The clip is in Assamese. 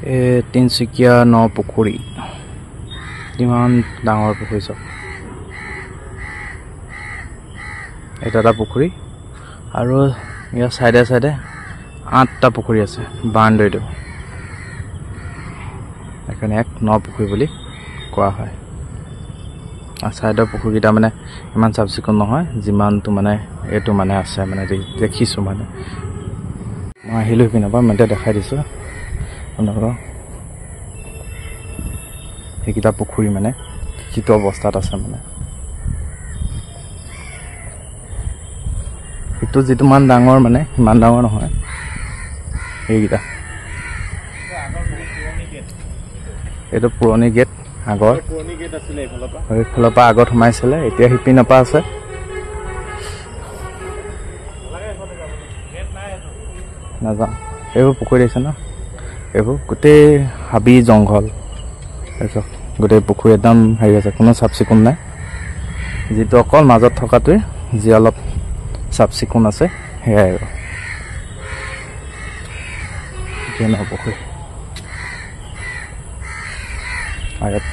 এই তিনিচুকীয়া ন পুখুৰী, ইমান ডাঙৰ পুখুৰী চব। এইটো এটা পুখুৰী আৰু ইয়াৰ চাইডে চাইডে 8টা পুখুৰী আছে বাউণ্ডেৰীটো, সেইকাৰণে এক ন পুখুৰী বুলি কোৱা হয়। আৰু চাইডৰ পুখুৰীকেইটা মানে ইমান চাফ চিকুণ নহয় যিমানটো মানে এইটো মানে আছে মানে দেখিছোঁ মানে। মই আহিলোঁ সেইপিনৰ পৰা, মই এতিয়া দেখাই দিছোঁ আপোনালোকক সেইকেইটা পুখুৰী মানে যিটো অৱস্থাত আছে মানে। সেইটো যিটো মান ডাঙৰ মানে সিমান ডাঙৰ নহয় সেইকেইটা। এইটো পুৰণি গেট, আগৰ এইফালৰ পৰা আগত সোমাইছিলে, এতিয়া সিপিনৰ পৰা আছে। নাযাওঁ, এইবোৰ পুখুৰী দেখিছে ন, এইবোৰ গোটেই হাবি জংঘল, তাৰপিছত গোটেই পুখুৰী একদম হেৰি আছে, কোনো চাফ চিকুণ নাই। যিটো অকল মাজত থকাটোৱে যি অলপ চাফ চিকুণ আছে সেয়াই আৰু। পুখুৰী আৰু ইয়াত